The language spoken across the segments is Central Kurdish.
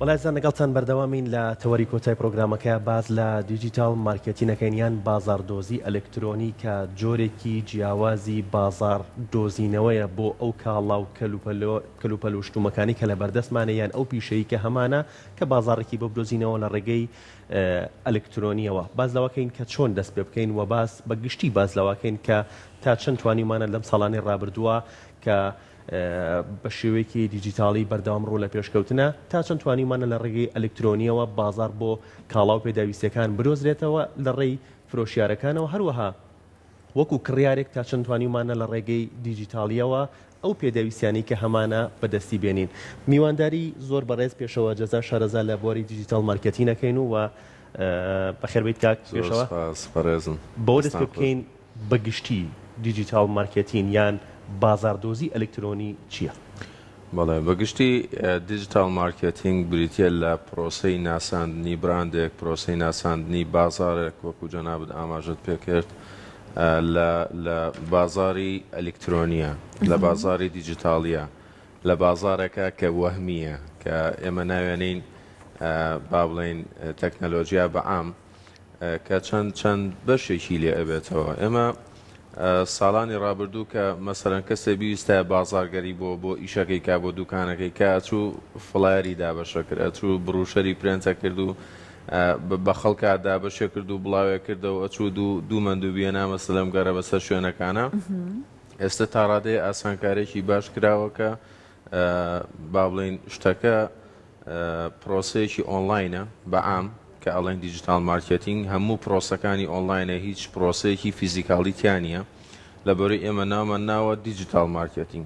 وەڵا ئازیزان لەگەڵتان بەردەوامین لە تەوەری کۆتای پرۆگرامەکە باس لە digital marketing ەکەین یان بازاڕدۆزی ئەلکترۆنی کە جۆرێکی جیاوازی بازاڕ دۆزینەوەیە بۆ ئەو کاڵا و کەلوپەل و شتومەکانی کە لە بەردەستمانە یان ئەو پیشەی کە هەمانە کە بازاڕێکی بۆ بدۆزینەوە لە ڕێگەی ئەلکترۆنیەوە باس لەوەکەین کە چۆن دەست پێ بکەین و باس بە گشتی باس لەوەکەین کە تا چەند توانیومانە لەم ساڵانەی ڕابردووە کە بە شێوەیەکی دیجیتاڵی بەردەوام ڕوو لە پێشکەوتنە، تا چەند توانیومانە لە ڕێگەی ئەلکترۆنییەوە بازاڕ بۆ کاڵا و پێداویستییەکان بدۆزرێتەوە لە ڕێی فرۆشیارەکانەوە، هەروەها وەکو کڕیارێک تا چەند توانیومانە لە ڕێگەی دیجیتاڵییەوە ئەو پێداویستیانەی کە هەمانە بەدەستی بێنین. میوانداری زۆر بەڕێز پێشەوا جەزا شارەزا لە بواری digital marketing ئەکەین و بەخێربێیت کاک زۆر پێشەوا. سوپاس بەڕێزم بەوە دەست دەستان پێ خۆش. بکەین بە گشتی digital marketing یان بازاڕدۆزی ئەلکترۆنی چییە؟ بەڵێ، بە گشتی digital marketing بریتییە لە پرۆسەی ناساندنی براندێک، پرۆسەی ناساندنی بازاڕێک وەکو جەنابت ئاماژەت پێکرد لە لە بازاڕی ئەلیکترۆنییە، لە بازاڕی دیجیتاڵییە، لە بازاڕێکە کە وەهمییە، کە ئێمە ناوێنین با بڵێین تەکنەلۆجیا بە عام، کە چەند چەند بەشێکی لێ ئەبێتەوە. ئێمە ساڵانی ڕابردوو کە مەسەلەن کەسێ بیویستایە بازاڕگەری بۆ بۆ ئیشەکەی کا بۆ دوکانەکەی کا ئەچوو flyer ی دابەشە کرد ئەچوو بڕوشەری پرێنتە کرد و بە خەڵکا دابەشێ کرد و بڵاوێ کردەوە ئەچوو دوو دوو مەندوبیە نا مەسەلەن گەڕێ بەسەر شوێنەکانە ئێستا تا ڕادەیە ئاسانکارێکی باش کراوە کە با بڵێین شتەکە پرۆسەیەکی ئۆنڵاینە بە عام کە ئەڵێن digital marketing هەموو پرۆسەکانی ئۆنڵاینە هیچ پرۆسەیەکی فیزیکاڵی تیا نییە لەبەرەی ئێمە ناومان ناوە digital marketing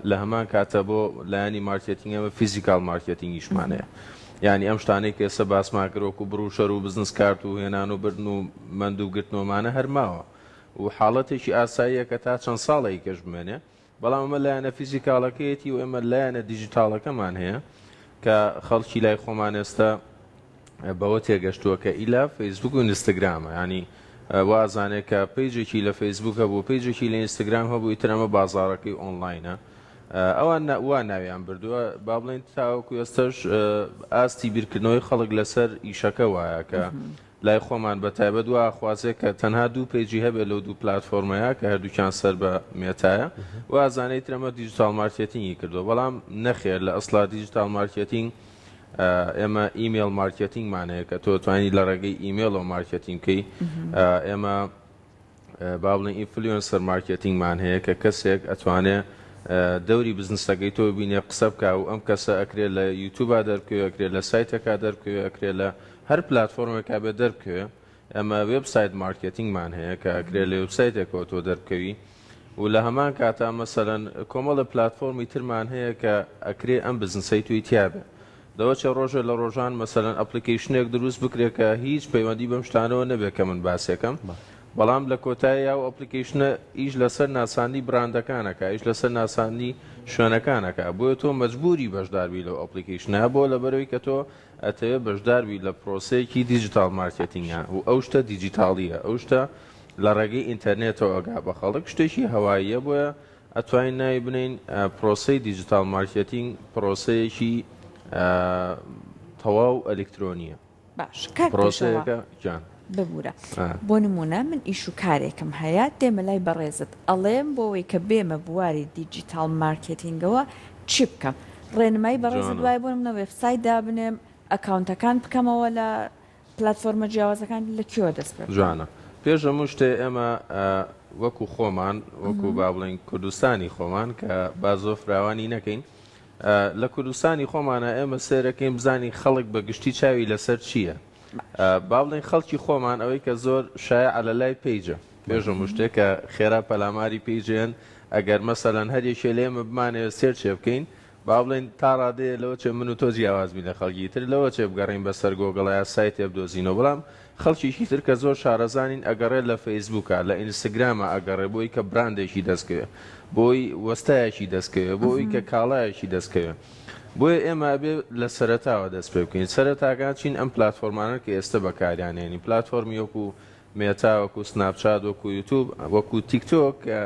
لە هەمان کاتە بۆ لایەنی مارکێتینگ ئەمە physical marketing یشمان هەیە یعنی ئەم شتانەی کە ئێستا باسمان کرد وەکو بڕوشەر و business card و هێنان و بردن و مەندوو گرتنەوەمانە هەر ماوە و حاڵەتێکی ئاساییە کە تا چەند ساڵێکی کەش بمێنێ بەڵام ئەمە لایەنە فیزیکاڵەکەیەتی و ئێمە لایەنە دیجیتاڵەکەمان هەیە کە خەڵکی لای خۆمان ئێستا بەوە تێگەشتووە کە ئیلا فەیسبوک و ئینستاگرامە ینی وازانێ کە page ێکی لە فەیسبوک هەبوو page ێکی لە ئینستاگرام هەبوو ئیتر ئەمە بازاڕەکەی ئۆنلاینە ئەوان وا ناویان بردووە با بڵێن تاوەکو ئێستش ئاستی بیرکردنەوەی خەڵک لەسەر ئیشەکە وایە کە لای خۆمان بە تایبەت وا ئەخوازێ کە تەنها دوو page ی هەبێ لەو دوو پلاتفۆرمەیا کە هەردووکیان سەر بە مێتایە وا ئەزانێ ئیتر ئەمە digital marketing ی کردووە بەڵام نەخێر لە ئەسڵا digital marketing ئێمە email marketing مان هەیە کە تۆ توانی لە ڕێگەی ئیمێڵەوە مارکێتینگ بکەی ئێمە با بڵێین influencer marketing مان هەیە کە کەسێک ئەتوانێ دەوری بزنسەکەی تۆ ببینێ قسە بکا و ئەم کەسە ئەکرێ لە یوتوبا دەربکەوێ ئەکرێ لە سایتەکە دەربکەوێ ئەکرێ لە هەر پلاتفۆرمێکا بێ دەربکەوێ ئەمە website marketing مان هەیە کە ئەکرێ لە وێبسایتێکەوە تۆ دەربکەوی و لە هەمان کاتا مەسەلەن کۆمەڵە پلاتفۆرمی ترمان هەیە کە ئەکرێ ئەم بزنسەی توی تیابێ دەوەچێ ڕۆژێ لە ڕۆژان مەسەلەن application ێک دروست بکرێ کە هیچ پەیوەندی بەم شتانەوە نەبێ کە من باسێکەم بەڵام لە کۆتایی ئەو application ە ئیش لەسەر ناساندنی براندەکانەکە ئیش لەسەر ناساندنی شوێنەکانەکە بۆیە تۆ مەجبوری بەشداربی لەو application ە بۆ لەبەرەوەی کە تۆ ئەتەوێ بەشداربی لە پرۆسەیەکی digital marketing ە و ئەو شتە دیجیتاڵیە ئەو شتە لە ڕێگەی ئینتەرنێتەوە ئەگا بە خەڵک شتێکی هەواییە بۆیە ئەتوانین ناوی بنێین پرۆسەی digital marketing پرۆسەیەکی تەواو ئەلیکترۆنیە. باش کاک پێشەوا پرۆسەیەکە گیان. ببورە بۆ نمونە من ئیش و کارێکم هەیە دێمە لای بەڕێزت ئەڵێم بۆوەی کە بێمە بواری digital marketing ەوە چی بکەم ڕێنمایی بەڕێزت جوانە. وایە بۆ نمونە وێبسایت دابنێم ئەکاونتەکان بکەمەوە لە پلاتفۆرمە جیاوازەکان لە کوێوە دەست پێ بکەم؟ جوانە پێش هەموو شتێ ئێمە وەکو خۆمان وەکو با بڵێین کوردستانی خۆمان کە با زۆر فراوانی نەکەین لە کوردستانی خۆمانە ئێمە سێرەکەین بزانین خەڵک بە گشتی چاوی لەسەر چییە با بڵێین خەڵکی خۆمان ئەوەی کە زۆر شایعە لە لای page ە پێش هەموو شتێک کە خێرا پەلاماری page ێن ئەگەر مەسەلەن هەر یەکێ لە ئێمە بمانەوێت search ێ بکەین با بڵێین تا ڕادەیە لەوە چێ من و تۆ جیاواز بین لە خەڵکی تر، لەوە چێ بگەڕێین بە سەر گۆگڵا یا سایتێ بدۆزینەوە، بەڵام خەڵکیکی تر کە زۆر شارەزا نین ئەگەڕێ لە فەیسبووکا، لە ئینستگراما ئەگەڕێ بۆی کە براندێکی دەست کەوێ، بۆی وەستایەکی دەست کەوێ، بۆ ئەوی کە کاڵایەکی دەست کەوێ. بۆیە ئێمە ئەبێ لە سەرەتاوە دەست پێ بکەین. سەرەتاکان چین؟ ئەم پلاتفۆرمانەن کە ئێستە بەکاریان ئەهێنین، پلاتفۆرمی وەکوو مێتا، وەکوو سناپچات، وەکوو یوتوب، وەکوو تیکتۆک کە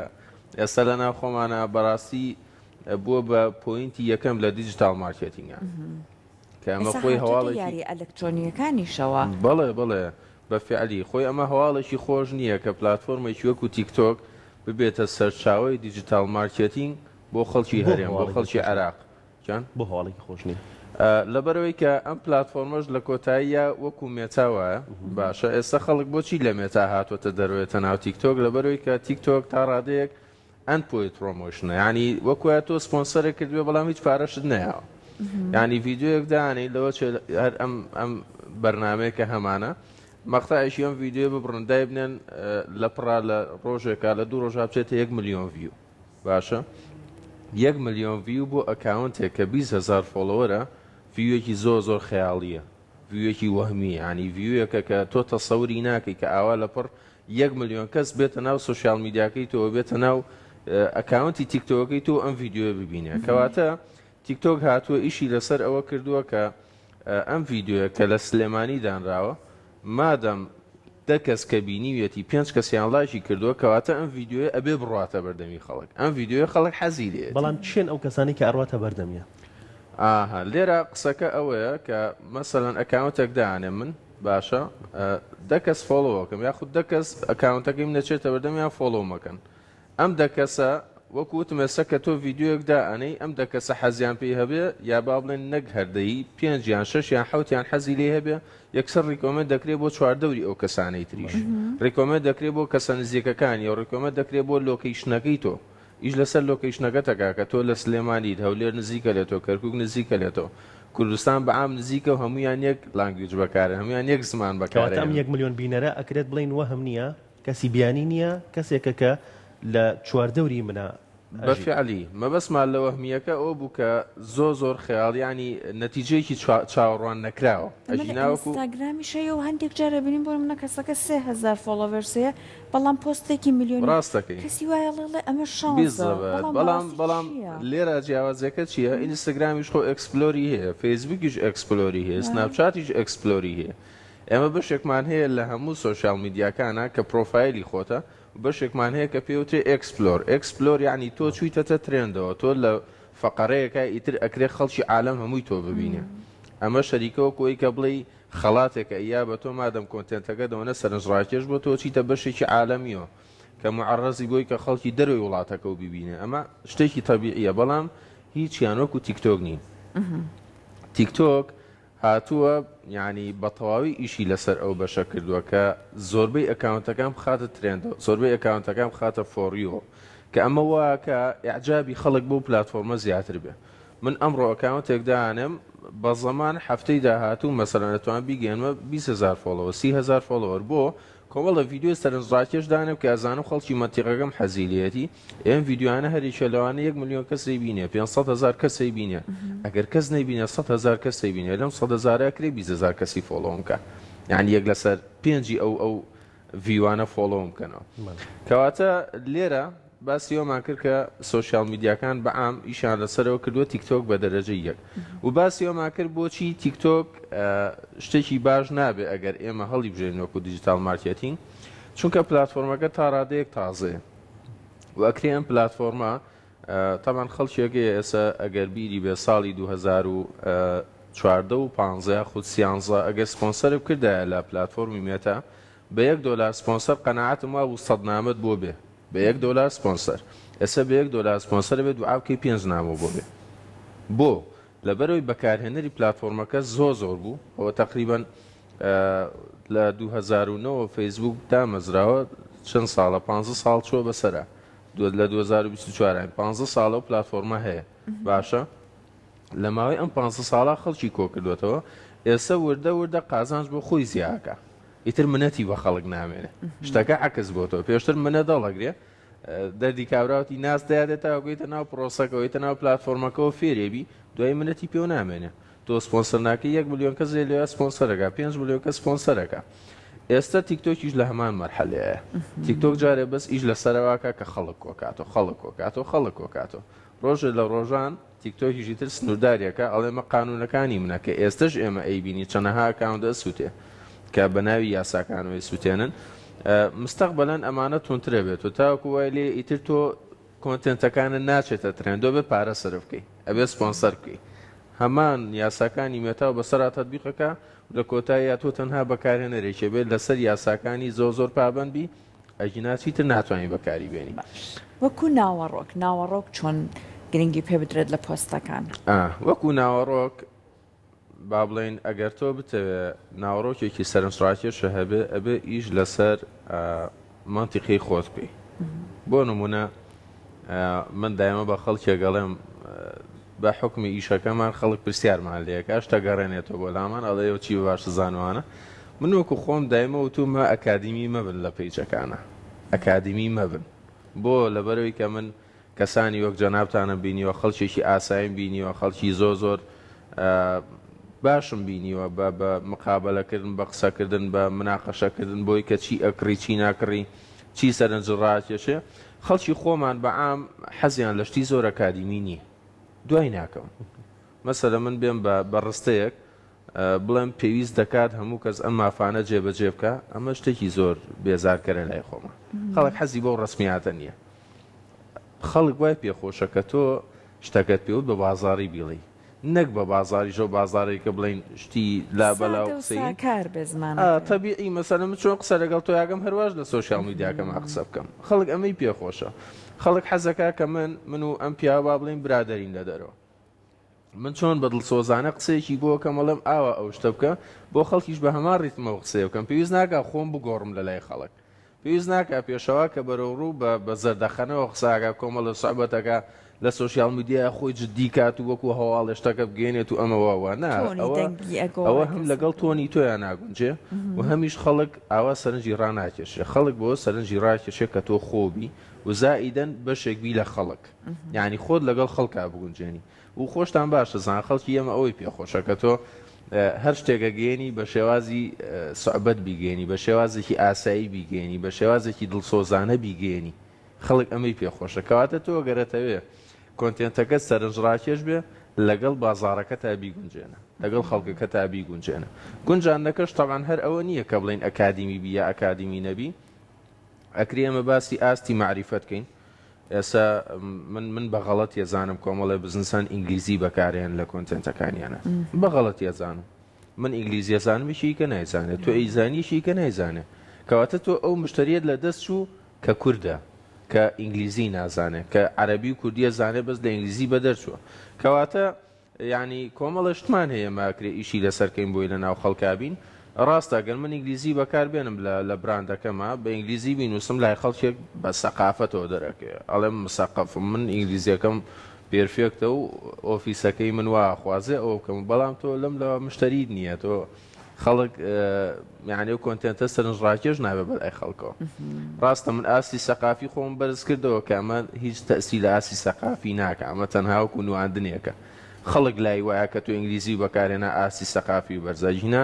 ئێستا لە ناو خۆمانا بەڕاستی بووە بە point ی یەکەم لە digital marketing ا. کە ئەمە ئێستا خۆی هاتۆتە هەواڵێکی یارییە ئەلکترۆنییەکانیشەوە. بەڵێ بەڵێ بە فیعلی خۆی ئەمە هەواڵێکی خۆش نییە کە پلاتفۆرمێکی وەکو تیکتۆک ببێتە سەرچاوەی digital marketing بۆ خەڵکی بۆ هەرێم بۆ هەواڵێکی خەڵکی خۆش نییە؟ عێراق گیان؟ بۆ هەواڵێکی خۆش نییە؟ لەبەرئەوەی کە ئەم پلاتفۆرمەش لە کۆتاییا وەکو مێتا وایە باشە ئێستا خەڵک بۆچی لە مێتا هاتۆتە دەرەوەێتە ناو تیکتۆک لەبەرئەوەی کە تیکتۆک تا ڕادەیەک unpaid promotion ە یانی وەک وایە تۆ سپۆنسەرێک کردبێ بەڵام هیچ پارەشت نەیاوە یانی ڤیدیۆیەک دانێی لەوە چێ هەر ئەم ئەم بەرنامەیە کە هەمانە مەقتەعێکی ئەم ڤیدیۆیە ببڕن دایبنێن لە پڕا لە ڕۆژێکا لە دوو ڕۆژا بچێتە یەک ملیۆن view باشە یەک ملیۆن view بۆ account ێک کە 20 هەزار follower ە view ێکی زۆر زۆر خەیاڵیە view ێکی وەهمی یانی view ێکە کە تۆ تەسەوری ناکەی کە ئاوا لە پڕ یەک ملیۆن کەس بێتە ناو social media کەی تۆ بێتە ناو account ی تیکتۆکەی تۆ ئەم ڤیدیۆیە ببینێ کەواتە تیکتۆک هاتووە ئیشی لەسەر ئەوە کردووە کە ئەم ڤیدیۆیە کە لە سلێمانی دانراوە مادەم دە کەس کە بینیویەتی پێنج کەسیان لایکی کردووە کەواتە ئەم ڤیدیۆیە ئەبێ بڕواتە بەردەمی خەڵک ئەم ڤیدیۆیە خەڵک حەزی لێیەتی. بەڵام کێن ئەو کەسانەی کە ئەڕواتە بەردەمیان؟ ئاها لێرە قسەکە ئەوەیە کە مەسەلەن account ێک دانێم من باشە دە کەس follow ئەکەم یاخود دە کەس account ەکەی من دەچێتە بەردەم یان follow مەکەن ئەم دە کەسە وەکو وتم ئێستا کە تۆ ڤیدیۆیەک دائەنێی ئەم دە کەسە حەزیان پێی هەبێ یا با بڵێن نەک هەر دەی پێنج یان شەش یان حەوت یان حەزی لێی هەبێ یەکسەر recommend دەکرێ بۆ چواردەوری ئەو کەسانەی تریش recommend دەکرێ بۆ کەسە نزیکەکانی و recommend دەکرێ بۆ location ەکەی تۆ ئیش لەسەر location ەکەتە کاکە تۆ لە سلێمانیت هەولێر نزیکە لە تۆ کەرکوک نزیکە لە تۆ کوردستان بە عام نزیکە و هەموویان یەک language بەکارێن هەموویان یەک زمان کەواتە ئەم بەکارێنن. یەک ملیۆن بینەرە ئەکرێت بڵێین وەهم نییە؟ کەسی بیانی نییە، کەسێکە کە لە چواردەوری منە بە ئەژی. فیعلی مەبەستمان لە وەهمییەکە ئەوە بوو کە زۆر زۆر خەیاڵ یانی نەتیجەیەکی چاوەڕوان نەکراوە ئەمە لە ئەگینا وەکو. ئینستاگرامیش هەیە و هەندێک جار ئەبینین بۆ نمونە کەسەکە 3000 followers هەیە بەڵام پۆستێکی ملیۆنی ڕاست دەکەی. کەسی وایە ئەڵێ ئەڵێ ئەمە شانسە بیزەبت بەڵام بەڵام بەڕاستی بەڵام چییە؟ لێرە جیاوازیەکە چییە ئینستاگرامیش خۆ explore ی هەیە فەیسبووکیش explore ی هەیە سناپچاتیش explore ی هەیە ئێمە بەشێکمان هەیە لە هەموو social media کانا کە پرۆفایلی خۆتە و بەشێکمان هەیە کە پێوترێ explore explore یەعنی تۆ چوویتەتە trend ەوە تۆ لە فەقەرەیەکا ئیتر ئەکرێ خەڵکی عالەم هەمووی تۆ ببینێ ئەمە شەریکە وەکو ئەوەی کە بڵێی خەڵاتێکە ئەیا بە تۆ مادەم content ەکەت ئەوەنە سەرنجڕاکێش بووە تۆ چیتە بەشێکی عالەمیەوە کە معەڕەزی بۆی کە خەڵکی دەرەوەی وڵاتەکەو بیبینێ ئەمە شتێکی تەبیعیە بەڵام هیچیان وەکو تیکتۆک نین تیکتۆک هاتووە یانی بەتەواوی ئیشی لەسەر ئەو بەشە کردووە کە زۆربەی account ەکان بخاتە trend ەوە زۆربەی account ەکان بخاتە for you ەوە کە ئەمە واکە ئیعجابی خەڵک بەو پلاتفۆرمە زیاتر بێ من ئەمڕۆ account ێک دانێم بە زەمان هەفتەی داهاتوو مەسەلەن ئەتوانم بیگەیەنمە 20 هەزار follower 30 هەزار follower بۆ کۆمەڵە ڤیدیۆی سەرنجڕاکێش دانێم کە ئەزانم خەڵکی مەنتیقەکەم حەزی لێیەتی ئەم ڤیدیۆیانە هەریەکە لەوانە یەک ملیۆن کەس دەیبینێ 500 هەزار کەس دەیبینێ ئەگەر کەس نەیبینێ 100 هەزار کەس دەیبینێ لەم 100 هەزارە کرێ 20 هەزار کەسی follow م کە یعنی یەک لەسەر پێنجی ئەو ئەو view انە follow م بکەنەوە کەواتە لێرە باسی ئەومان کرد کە social media کان بە عام ئیشیان لەسەرەوە کردووە تیکتۆک بە دەرەجەی یەک و باسی ئەومان کرد بۆچی تیکتۆک شتێکی باش نابێ ئەگەر ئێمە هەڵی بژێرین وەکو digital marketing چونکە پلاتفۆرمەکە تا ڕادەیەک تازەیە و ئەکرێ ئەم پلاتفۆرمە تەمان خەڵکێک هەیە ئێستا ئەگەر بیری بێ ساڵی 2014 و 15 یاخود 13 ئەگەر سپۆنسەر بکردایە لە پلاتفۆرمی مێتا بە یەک دۆلار سپۆنسەر قەناعەتم وابوو سەد نامەت بۆ بێ بە یەک دۆلار سپۆنسەر ئێستا بە یەک دۆلار سپۆنسەر ئەبێ دوعا بکەی پێنج نامە بۆ بێ بۆ لەبەرەوەی بەکارهێنەری پلاتفۆرمەکە زۆر زۆر بوو ئەوە تقریبا لە 2009 فەیسبوک دامەزراوە چەند ساڵە 15 ساڵ چووە بەسەرە لە 2024 15 ساڵە و پلاتفۆرمە هەیە باشە لە ماوەی ئەم 15 ساڵە خەڵکی کۆکردوێتەوە ئێستا وردە وردە قازانج بۆ خۆی زیاکە ئیتر منەتی بە خەڵک نامێنێ شتەکە عەکس بۆتەوە پێشتر منەت هەڵەگرێ دەردی کابراوتی ناس دەیادێت تا گویتە ناو پرۆسەکەەوەیتە ناو پلتفۆرمەکەەوە فێرێبی دوای منەتی پێو نامێنێ تۆ سپۆنسەر ناکەی یەک ملیۆن کەس لێ سپۆنسەرەکە 5 ملیۆن کەس سپۆنسەرەکە ئێستا تیکتۆکیش لە هەمان مەرحەلەیە تیکتۆک جارێ بەس ئیش لەسەرەواکە کە خەڵک کۆکاتۆ خەڵک کۆکاتۆ خەڵک کۆکاتۆ ڕۆژێ لە ڕۆژان تیکتۆکیشی تر سنورداریەکە ئەڵێ مە قانونەکانی منە کە ئێستەش ئێمە ئەیبینی چەنەها account ئەسوتێ کە بە ناوی یاساکانەوەی سوتێنن مستەقبەلەن ئەمانە تونترە بێت و تاوەکو وای لێ ئیتر تۆ content ەکانت ناچێتە trend ەوە بێ پارە سەرف بکەی ئەبێ سپۆنسەر بکەی. هەمان یاساکانی مێتا و بەسەرا تەتبیق ئەکا و لە کۆتاییا تۆ تەنها بەکارهێنەرێکی ئەبێت لەسەر یاساکانی زۆر زۆر پابەند بی ئەگینا چیتر ناتوانی بەکاری بێنی. باش وەکو ناوەڕۆک ناوەڕۆک چۆن گرنگی پێ بدرێت لە پۆستەکان؟ ئا وەکو ناوەڕۆک با بڵێین ئەگەر تۆ بتەوێ ناوەڕۆکێکی سەرنجڕاکێشە هەبێ ئەبێ ئیش لەسەر مەنتیقی خۆت بکەی بۆ نمونە من دایمە بە خەڵکێک ئەڵێم بە حکمی ئیشەکەمان خەڵک پرسیارمان لەکە شتە گەڕێنێتەوە بۆ لامان ئەڵێ چی باش زانوانە من وەکو خۆم دایمە وتومە ئەکادیمی مەبن لە page ەکانە ئەکادیمی مەبن بۆ لەبەرەوەی کە من کەسانی وەک جەنابتانم بینیوە، خەڵکێکی ئاساییم بینیوە، خەڵکی زۆر زۆر باشم بینیوە بە بە مقابەلەکردن، بە قسەکردن، بە مناقەشەکردن بۆی کە چی ئەکڕی، چی ناکڕی، چی سەرنجت ڕاکێشێ. خەڵکی خۆمان بە عام حەزیان لە شتی زۆر ئەکادیمی نییە. دوای ناکەون. مەسەلەن من بێم بە بە ڕستەیەک بڵێم پێویست دەکات هەموو کەس ئەم مافانە جێبەجێ بکا، ئەمە شتێکی زۆر بێزارکەرە لای خۆمان. خەڵک حەزی بەو ڕەسمیاتە نییە. خەڵک وای پێ خۆشە کە تۆ شتەکەت پێ وت بە بازاڕی بیڵێی نەک بە بازاڕیش ئەو بازاڕەی کە بڵێین شتی لا بەلا و سادە و قسەی ساکار بێ ئا زمانەکەی. تەبیعی مەسەلەن من چۆن قسە لەگەڵ تۆیاکەم هەر واش لە social media کەما قسە بکەم خەڵک ئەمەی پێ خۆشە خەڵک حەزەکا کە من من و ئەم پیاوە با بڵێین برادەرین لە دەرەوە من چۆن بە دڵسۆزانە قسەیەکی بۆ کەم ئەڵێم ئاوا ئەو شتە بکە بۆ خەڵکیش بە هەمان ڕیتمەوە قسەیە بکەم پێویست ناکا خۆم بگۆڕم لە لای خەڵک پێویست ناکا پێشەوا کە بەرەو ڕوو بە بە زەردەخەنەوە قسە ئەکا کۆمەڵە سوعبەتەکە لە social media خۆی جدی کات و وەکو هەواڵێ شتەکە بگەێنێت و ئەمە وا وا نا تۆنی ئەوە دەنگی ئەوە ئەگۆڕێ هەم لەگەڵ کەسەکە. تۆنی تۆیا ناگونجێ و هەمیش خەڵک ئاوا سەرنجی ڕاناکێشێ خەڵک بەوە سەرنجی ڕاکێشێ کە تۆ خۆ بی و زائیدەن بەشێک بی لە خەڵک یانی خۆت لەگەڵ خەڵکا بگونجێنی و خۆشتان باش دەزان خەڵکی ئێمە ئەوەی پێ خۆشە کە تۆ هەر شتێک ئەگەیەنی بە شێوازی سوعبەت بیگەیەنی بە شێوازێکی ئاسایی بیگەیەنی بە شێوازێکی دڵسۆزانە بیگەیەنی خەڵک ئەمەی پێ خۆشە کەواتە تۆ گەر ئەتەوێ content ەکەت سەرنجڕاکێش بێ لەگەڵ بازاڕەکەتا بیگونجێنە لەگەڵ خەڵکەکەتا بیگونجێنە گونجاندنەکەش تەبعەن هەر ئەوە نییە کە بڵێین ئەکادیمی بی یا ئەکادیمی نەبی ئەکرێ ئێمە باسی ئاستی مەعریفەت کەین ئێستا من من بە غەڵەت یەزانم کۆمەڵێ بزنسان ئینگلیزی بەکارێن لە content ەکانیانە بە غەڵەت یەزانم من ئینگلیزی یەزانم یەکی کە نایزانێت تۆ ئەیزانی یەکی کە نایزانێ کەواتە تۆ ئەو مشتریت لە دەست چوو کە کوردە کە ئینگلیزی نازانێ کە عەربی و کوردیە زانێ بەس لە ئینگلیزی بەدەر چووە کەواتە یانی کۆمەڵێ شتمان هەیە ئێمە ئەکرێ ئیشی لەسەر کەین بۆی لەناو خەڵکا بین ڕاستە گەر من ئینگلیزی بەکار بێنم لە لە براندەکەما بە ئینگلیزی بینوسم لای خەڵکێک بە سەقافەتەوە دەرەکەوێ ئەڵێم مسەقەفم من ئینگلیزیەکەم perfect ە و ئۆفیسەکەی من وا ئەخوازێ ئەوە بکەم بەڵام تۆ لەم لەوە مشتەریت نییە تۆ خەڵک یانی ئەو content ە سەرنجڕاکێش نابێ بەلای خەڵکەوە ڕاستە من ئاستی سەقافی خۆم بەرز کردەوە کە ئەمە هیچ تەسی لە ئاستی سەقافی ناکە ئەمە تەنها وەکو نواندنێکە خەڵک لای وایە کە تۆ ئینگلیزی بەکارێنا ئاستی سەقافی و بەرزە ژینا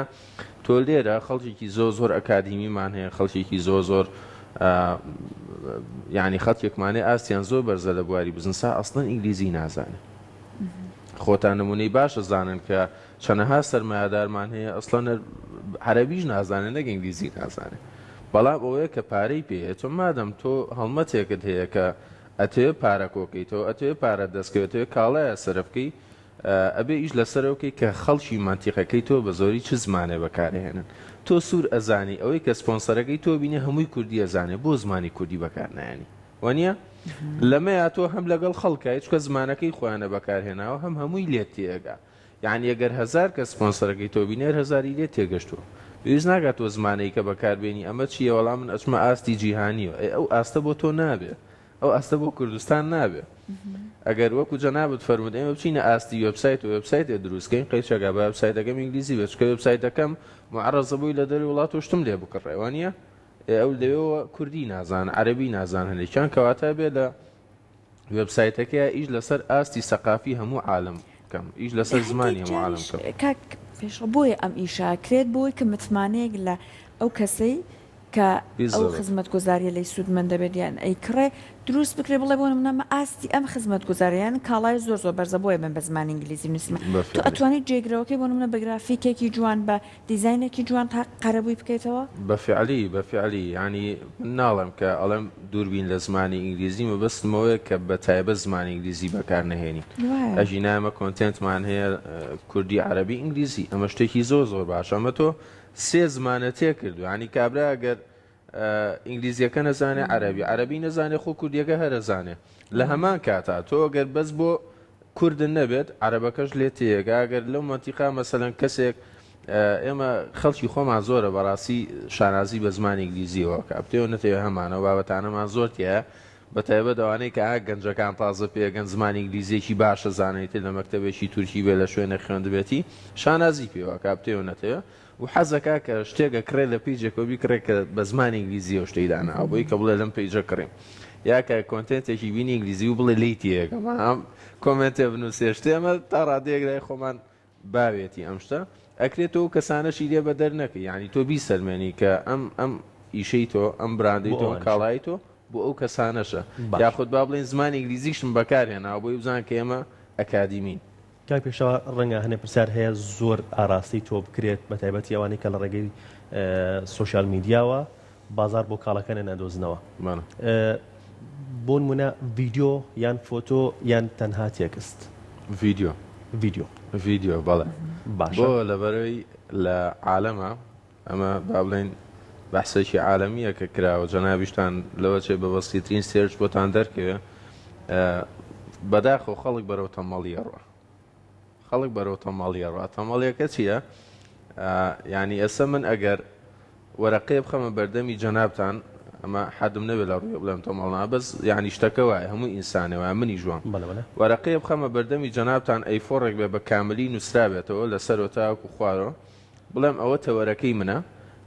تۆ لێرە خەڵکێکی زۆر زۆر ئەکادیمیمان هەیە خەڵکێکی زۆر زۆر یعنی خەڵکێکمانێ ئاستیان زۆر بەرزە لە بواری بزنسا ئەسڵەن ئینگلیزی نازانێ خۆتان نمونەی باشە زانن کە چەنەها سەرمایەدارمان هەیە ئەسڵەن عەرەبیش نازانێ نەک ئینگلیزی نازانێ بەڵام ئەوەیە کە پارەی پێیە تۆ مادەم تۆ هەڵمەتێکت هەیە کە ئەتەوێ پارە کۆکەیتەوە ئەتەوێ پارە دەستکەوێت ئەتەوێ کاڵایە سەرف بکەی ئەبێ ئیش لەسەرەوە بکەی کە خەڵکی مەنتیقەکەی تۆ بە زۆری چ زمانێ بەکارهێنن تۆ سوور ئەزانی ئەوەی کە سپۆنسەرەکەی تۆ بینێ هەمووی کوردی ئەزانێ بۆ زمانی کوردی بەکار نایەنی وانیە؟ لەمەیا تۆ هەم لەگەڵ خەڵکای چونکە زمانەکەی خۆیانە بەکارهێناوە هەم هەمووی لێت تێئەگا یەعنی ئەگەر هەزار کەس سپۆنسەرەکەی تۆ بینێ هەر هەزاری لێت تێگەشتووە پێویست ناکات تۆ زمانەی کە بەکار بێنی ئەمە چییە وەڵا من ئەچمە ئاستی جیهانیەوە ئەی ئەو ئاستە بۆ تۆ نابێ ئەو ئاستە بۆ کوردستان نابێ ئەگەر وەکو جەنابت فەرمووت ئێمە بچینە ئاستی وێبسایت و وێبسایتێ دروست کەین قەیچەکە بە وێبسایتەکەم ئینگلیزی بێت چونکە وێبسایتەکەم معرەزە بۆی لە دەرەوەی وڵات و شتم لێ بکڕێ وانییە ئێ ئەو لەوێوە کوردی نازان عەرەبی نازان هەندێکیان کەواتە بێ لە وێبسایتەکەیا ئیش لەسەر ئاستی سەقافی هەموو عالەم بکەم ئیش لەسەر زمانی هەندێک هەموو عالەم جاریش بکەم. کاک پێشڕەو بۆیە ئەم ئیشە ئەکرێت بۆی کە متمانەیەک لە ئەو کەسەی کە ئەو بالضبط. خزمەتگوزاریە لێی سوودمەند دەبێت یان ئەیکڕێ. دروست بکرێ بڵێ بۆ نمونە ئەمە ئاستی ئەم خزمەتگوزاریە یان کاڵایە زۆر زۆر بەرزە بۆیە من بە زمانی ئینگلیزی نووسیمە تۆ بەفعلی. ئەتوانی جێگرەوەکەی بۆ نمونە بە گرافیکێکی جوان بە دیزاینێکی جوان تا قەرەبووی بکەیتەوە؟ بەفعلی بەفعلی یانی من ناڵێم کە ئەڵێم دوور بین لە زمانی ئینگلیزی مەبەستم ئەوەیە کە بە تایبەت زمانی ئینگلیزی بەکار نەهێنین وایە. ئەگینا ئێمە content مان هەیە کوردی عەرەبی ئینگلیزی ئەمە شتێکی زۆر زۆر باشە ئەمە تۆ سێ زمانە تێکردووە یانی کابرا ئەگەر ئینگلیزیەکە نەزانێ عەرەبی عەرەبی نەزانێ خۆ کوردیەکە هەر ئەزانێ لە هەمان کاتا تۆ گەر بەس بۆ کوردن نەبێت عەرەبەکەش لێ تێگا گەر لەو مەنتیقا مەسەلەن کەسێک ئێمە خەڵکی خۆمان زۆرە بەڕاستی شانازی بە زمانی ئینگلیزیەوە کە بتەوە نەتەوێ هەمانە بابەتانەمان زۆر تایە بە تایبەت ئەوانەی کە ئا گەنجەکان تازە پێگەن زمانی ئینگلیزیەکی باشە زانێتر لە مەکتەبێکی تورکی بێ لە شوێنێک خوێندبێتی شانازی پێوە کە بتەوە نەتەوێ و حەزەکا کە شتێک ئەکڕێ لە page ێکەوە بیکڕێ کە بە زمانی ئینگلیزیەوە شتێک داناوە بۆی کە بڵێ لەم page ە کڕیم یا کە content ێکی بینی ئینگلیزی و بڵێ لێی تێگەم ئەم comment ێ بنووسێ شتێ ئەمە تا ڕادەیەک لای خۆمان باوێتی ئەم شتە ئەکرێت تۆ و کەسانەشی لێ بەدەر نەکەی یعنی تۆ بیسەلمێنی کە ئەم ئەم ئیشەی تۆ ئەم براندەی بۆ تۆ ئەم ئەوانیشە کاڵای تۆ بۆ ئەو کەسانەشە باشە یاخود با بڵێین زمانی ئینگلیزیشم بەکارهێناوە بۆی بزان کە ئێمە ئەکادیمین. کاک پێشەوا ڕەنگە هەنێ پرسیار هەیە زۆر ئاراستەی تۆ بکرێت بە تایبەتی ئەوانەی کە لە ڕێگەی سۆشیال میدیاوە بازار بۆ کاڵاکانیان ئەدۆزنەوە بۆ نمونە ڤیدیۆ یان فۆتۆ یان تەنها تێکست؟ ڤیدیۆ. ڤیدیۆ. ڤیدیۆ بەڵێ. باشە. بۆ لەبەرەی لە عالەمە ئەمە با بڵێین بەحسێکی عالەمییە کە کراوە جەنابیشتان لەوە چێ بە بەسیترین search بۆتان دەرکەوێ بەداخەوە خەڵک بەرەو تەمەڵی ئەڕوا خەڵک بەرەو تەمەڵی ئەڕوا تەمەڵیەکە چییە یعنی ئێستا من ئەگەر وەرەقەیە بخەمە بەردەمی جەنابتان ئەمە حەدم نەبێت لە ڕووی بڵێم تەمەڵ نا بەس یعنی شتەکە وایە هەموو ئینسانێ وایە منی ژوام وەرەقەیە بخەمە بەردەمی جەنابتان A4 ێک بێ بە کاملی نووسرابێتەوە لەسەرەوە تاوەکو خوارەوە بڵێم ئەوە تەوەرەکەی منە،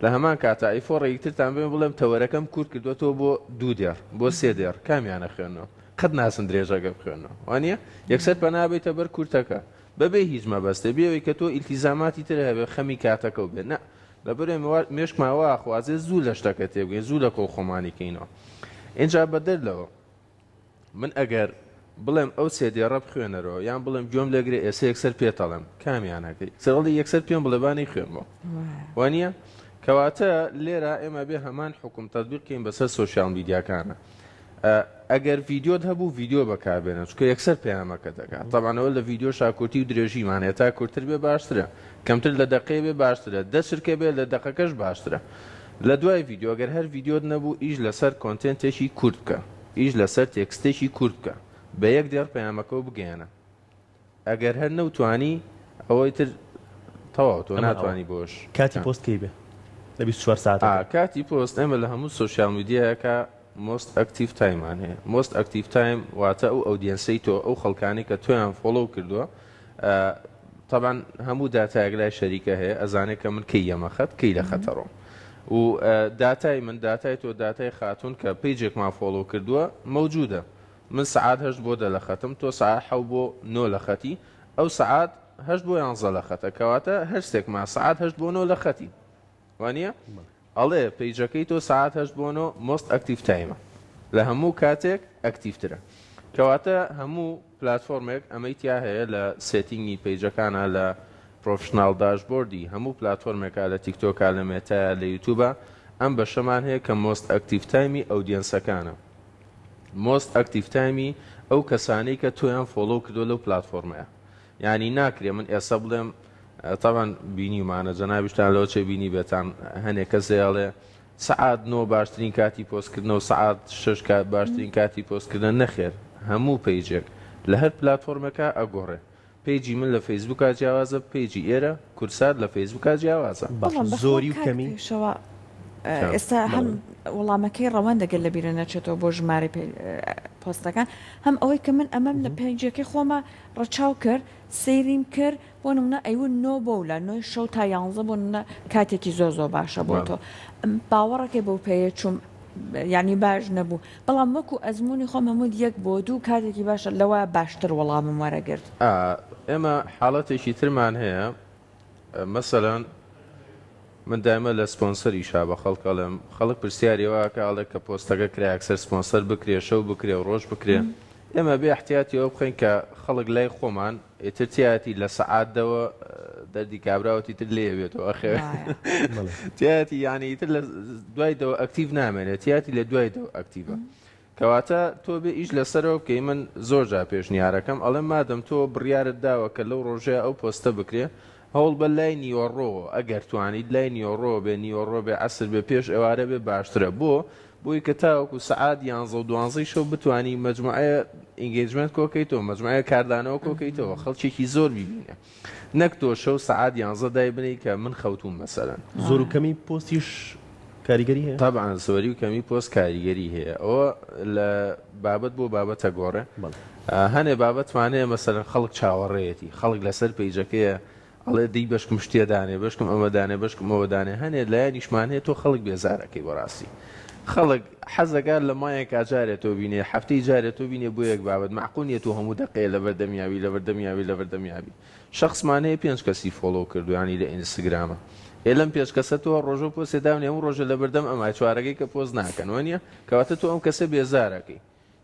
لە هەمان کاتا A4 ێکی ترتان بێ بڵێم تەوەرەکەم کورت کردووەتەوە بۆ دوو دێڕ، بۆ سێ دێڕ، کامیان ئەخوێننەوە؟ قەت ناچن درێژەکە بخوێننەوە، وانییە؟ یەکسەر پەنا بەیتە بەر کورتەکە، بەبێ هیچ مەبەستێ، بێ ئەوەی کە تۆ ئیلتیزاماتی تر هەبێ، خەمی کاتەکەو بێ، نا، لەبەر ئێمە مێشکمان وا ئەخوازێ زوو لە شتەکە تێبگەین، زوو لە کۆڵ خۆمانی کەینەوە. ئینجا بەدەر لەوە. من ئەگەر بڵێم ئەو سێ دێڕە بخوێنەرەوە یان بڵێم گوێم لێگرێ ئێسە یەکسەر پێت ئەڵێم کامیان ئەکەی سەرڵی یەکسەر پێم بڵێ با نەیخوێنمەوە وانییە کەواتە لێرە ئێمە بێ هەمان حکوم تەطبیق کەین بەسەر سۆشیال میدیاکانە ئەگەر ڤیدیۆت هەبوو ڤیدیۆ بەکاربێنە چونکە یەکسەر پەیامەکە دەگات تەبعەن ئەوە لە ڤیدیۆ شاکورتی و درێژیمان هەیە تا کورتتر بێ باشترە کەمتر لە دەقەیە بێ باشترە دە چرکە بێ لە دەقەکەش باشترە لە دوای ڤیدیۆ گەر هەر ڤیدیۆت نەبوو ئیش لەسەر content ێکی کورت بکە ئیش لەسەر تێکستێکی کورت بکە بە یەک دێڕ پەیامەکەو بگەیەنە ئەگەر هەر نەوتوانی ئەوەی تر تەواو تۆ ئەمە ئەوە. ناتوانی بۆش کاتی پۆست کەی بێ لە 24 ساعتەکە؟ ئا کاتی پۆست ئێمە لە هەموو social media یەکا most active time مان هەیە most active time واتە ئەو audience ەی تۆ ئەو خەڵکانەی کە تۆیان follow کردووە تەبعەن هەموو داتایەک لای شەریکە هەیە ئەزانێت کە من کەی یەمە خەت کەی لە خەتەڕۆم و داتای من داتای تۆ داتای خاتون کە page ێکمان follow کردووە مەوجودە من سەعات هەشت بۆ دە لە خەتم تۆ سەعات حەو بۆ نۆ لە خەتی ئەو سەعات هەشت بۆ یانزە لە خەتە کەواتە هەر سێکمان سەعات هەشت بۆ نۆ لە خەتی وانە ئەڵێ page ەکەی تۆ سەعات هەشت بۆ نۆ most active time ە لە هەموو کاتێک active ترە کەواتە هەموو پلاتفۆرمێک ئەمەی تیا هەیە لە setting ی page ەکانا لە professional dashboard ی هەموو پلاتفۆرمێکا لە تیکتۆکا لە مێتایا لە یوتوبا ئەم بەشەمان هەیە کە most active time ی audience ەکانە most active time ی ئەو کەسانەی کە تۆیان follow کردووە لەو پلاتفۆرمەیە یانی ناکرێ من ئێستا بڵێم تەبعەن بینیومانە جەنابیشتان لەوە چێ بینیبێتان هەنێ کەس ئەڵێ سەعات نۆ باشترین کاتی پۆستکردنە و سەعات شەش کات باشترین کاتی پۆستکردنە نەخێر هەموو page ێک لە هەر پلاتفۆرمێکا ئەگۆڕێ page ی من لە فەیسبووکا جیاوازە page ی ئێرە کوردسات لە فەیسبووکا جیاوازە. باشە بەڵام بەخوا زۆری و کاک کەمی؟ پێشەوا چا ئێستا هەم بەڵێ. وەڵامەکەی ڕەوەند ئەگەر لەبیرە نەچێتەوە بۆ ژمارەی پۆستەکان هەم ئەوەی کە من ئەمەم لە page ەکەی خۆما ڕەچاو کرد سەیریم کرد بۆ نمونە ئەیوت نۆ بۆولا نۆی شەو تا یانزە بۆ نمونە کاتێکی زۆر زۆر باشە بۆ تۆ باوەڕەکەی بەو پێیە چوم یعنی باش نەبوو بەڵام وەکو ئەزمموی خۆم هەموو یەک بۆ دوو کاتێکی باشە لەوە باشتر وەڵامم وەرەگرت. ئێمە حاڵەتێکی ترمان هەیە مەسەلەن. من دایمە لە سپۆنسەریشا بە خەڵک ئەڵێم خەڵک پرسیاری ئەوە ئەکا ئەڵێ کە پۆستەکە کرا یەکسەر سپۆنسەر بکرێ شەو بکرێ و ڕۆژ بکرێ ئێمە بێ ئیحتیاتی ئەوە بخەین کە خەڵک لای خۆمان ئیتر تیایەتی لە سەعات دەوە دەردی کابراوە تیتر لێ بێتەوە ئەخەوێ تیایەتی یانی ئیتر لە دوای دەوە active نامێنێت تیایەتی لە دوای دەوە active ە کەواتە تۆ بێ ئیش لەسەرەوە بکەی من زۆر جار پێشنیارەکەم ئەڵێم مادەم تۆ بڕیارت داوە کە لەو ڕۆژەیا ئەو پۆستە بکرێ هەوڵبە لای نیوەڕۆوە ئەگەر توانیت لای نیوەڕۆوە بێ نیوەڕۆ بێ عەسر بێ پێش ئێوارە بێ باشترە بۆ؟ بۆی کە تاوەکو سەعات یانزە و دوانزەی شەو بتوانی مەجموعەیە engagement کۆکەیتەوە مەجموعەیە کاردانەوە کۆکەیتەوە خەڵکێکی زۆر بیبینێ نەک تۆ شەو سەعات یانزە دایبنێی کە من خەوتووم مەسەلەن. زۆر و کەمی پۆستیش کاریگەری هەیە؟ تەبعەن زۆری و کەمی پۆست کاریگەری هەیە ئەوە لە بابەت بۆ بابەت ئەگۆڕێ هەنێ بابەتمان هەیە مەسەلەن خەڵک چاوەڕێیەتی خەڵک لەسەر پەیجەکەیە ئەڵێ دەی بەشکم شتێ دانێ بەشکم ئەمە دانێ بەشکم ئەوە دانێ هەنێ لایەنیشمان هەیە تۆ خەڵک بێزارەکەی بەڕاستی خەڵک حەزەکات لە مایەکا جارێ تۆ بینێ هەفتەی جارێ تۆ بینێ بۆ یەک بابەت مەعقول نیە تۆ هەموو دەقەیە لەبەر دەمیاوی لەبەر دەمیاوی لەبەر دەمیاوی شەخسمان هەیە پێنج کەسی follow کردووە یانی لە ئینستگرامە ئێ لەم پێنج کەسە تۆ ڕۆژە پۆستێ داونێ هەموو ڕۆژە لەبەردەم ئەمای چوارەکەی کە پۆست ناکەن وانیە کەواتە تۆ ئەم کەسە بێزارەکەی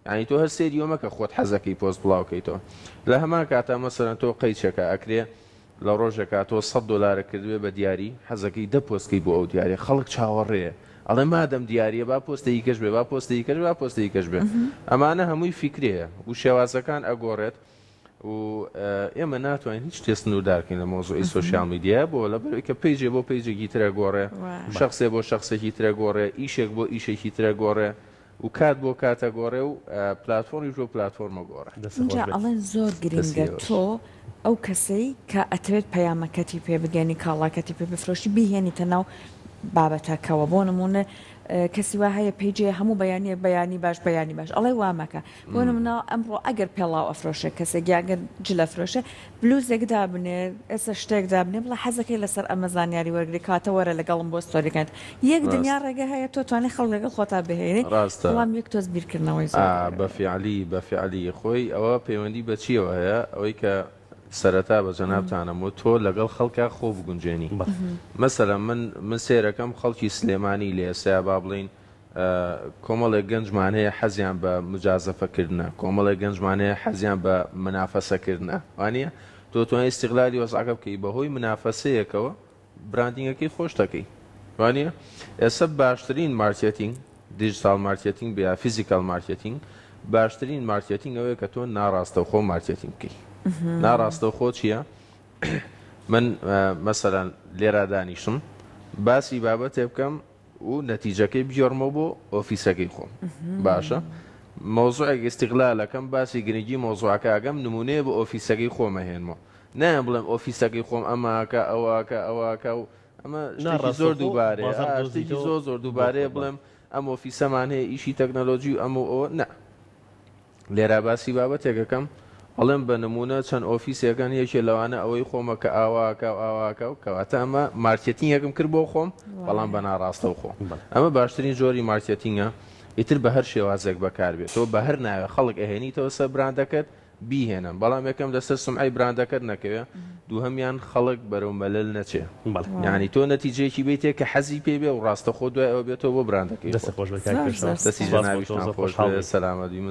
یانی تۆ هەر سەیری ئەوە مەکە خۆت حەزەکەی پۆست بڵاو کەیتەوە لە هەمان کاتا مەسەلەن تۆ قەیچێکە ئەکرێ لە ڕۆژێکا تۆ سەت دۆلارە کردبێ بە دیاری حەزەکەی دە پۆست کەی بۆ ئەو دیاریە خەڵک چاوەڕێیە ئەڵێ مادەم دیاریە با پۆستێکی کەش بێ با پۆستێکی کەش با پۆستێکی کەش بێ ئەمانە هەمووی فیکرەیە و شێوازەکان ئەگۆڕێت و ئێمە ناتوانین هیچ شتێ سنووردار کەین لە مەوزوعی social media بۆ لەبەرئەوەی کە page ێ بۆ page ێکی ترە گۆڕێ شخصێ بۆ شخصێکی ترە گۆڕێ ئیشێک بۆ ئیشێکی ترە گۆڕێ و کات بۆ کات ئەگۆڕێ و پلاتفۆرمیش بۆ پلاتفۆرم ئەگۆڕێ. دەست خۆش ئینجا بێت. ئەڵێن زۆر دەستی گرنگە ئێوەش. تۆ ئەو کەسەی کە ئەتەوێت پەیامەکەتی پێ بگەنی کاڵاکەتی پێ بفرۆشی بیهێنیتە ناو بابەتەکەوە بۆ نمونە کەسی وا هەیە page ێ هەموو بەیانیەک بەیانی باش بەیانی باش ئەڵێ وا مەکە بۆ نمونە ئەمڕۆ ئەگەر پێڵاو ئەفرۆشێ کەسێک یا گەر جل ئەفرۆشێ بلوزێک دابنێ ئێستا شتێک دابنێ بڵێ حەزەکەی لەسەر ئەمە زانیاری وەرگری کاتە وەرە لەگەڵم بۆ story ەکانت یەک دنیا ڕاست. ڕێگە هەیە تۆ توانی خەڵک لەگەڵ خۆتا بهێنی ڕاستە. بەڵام یەک تۆز بیرکردنەوەی زۆر ئا بە فیعلی بە فیعلی خۆی ئەوە پەیوەندی بە چیەوە هەیە ئەوەی کە سەرەتا بە جەنابتانم وت تۆ لەگەڵ خەڵکا خۆ بگونجێنی مەسەلەن من من سەیرەکەم خەڵکی سلێمانی لە ئێستایا با بڵێین کۆمەڵێک گەنجمان هەیە حەزیان بە مجازەفە کردنە، کۆمەڵێک گەنجمان هەیە حەزیان بە منافەسە کردنە، وانیە؟ تۆ توانی ئیستیغلالی وەزعەکە بکەی بەهۆی منافەسەیەکەوە branding ەکەی خۆش دەکەی، وانیە؟ ئێستا باشترین مارکێتینگ، digital marketing بێ یا physical marketing، باشترین مارکێتینگ ئەوەیە کە تۆ ناڕاستەوخۆ مارکێتینگ بکەی. ناڕاستەوخۆ چییە؟ من مەسەلەن لێرا دانیشم باسی بابەتێ بکەم و نەتیجەکەی بگێڕمەوە بۆ ئۆفیسەکەی خۆم باشە مەوزوعێک ئیستیغلالەکەم باسی گرنگی مەوزوعەکە ئەگەم نمونەیە بۆ ئۆفیسەکەی خۆم ئەهێنمەوە نایەم بڵێم ئۆفیسەکەی خۆم ئەماکە ئەوەکە ئەوەکە و ئەمە شتێکی زۆر ناڕاستەوخۆ دووبارەیە بازاڕ ئا شتێکی دۆزیتەوە زۆر زۆر بۆ دووبارەیە خۆت بەڵێ. بڵێم ئەم ئۆفیسەمان هەیە ئیشی تەکنەلۆجی و ئەم و ئەوە نا لێرە باسی بابەتێک ئەکەم ئەڵێم بە نموونە چەند ئۆفیسێکن یەکێ لەوانە ئەوەی خۆمە کە ئاوا ئەکا و ئاوا ئەکا و کەواتە ئەمە مارکێتینگێکم کرد بۆ خۆم بەڵام بە ناڕاستەوخۆ ئەمە باشترین جۆری مارکێتینگە ئیتر بە هەر شێوازێک بەکاربێت تۆ بە هەر ناوێ خەڵک ئەهێنیتەوە سەر براندەکەت بیهێنن بەڵام یەکەم لەسەر سومعەی براندەکەت نەکەوێ دووهەمیان خەڵک بەرەو مەلەل نەچێ یانی تۆ نەتیجەیەکی بیتێ کە حەزی پێ بێ و ڕاستەخۆ دوای ئەوە بێتەوە بۆ براندەکەی دەستت خۆت. خۆش بێت کاک زۆر پێشەوا زۆر دەستی سوپاس بۆ تۆ جەنابیشتان زۆر خۆش خۆشحاڵ بێ بووین. سەلامەت بی من.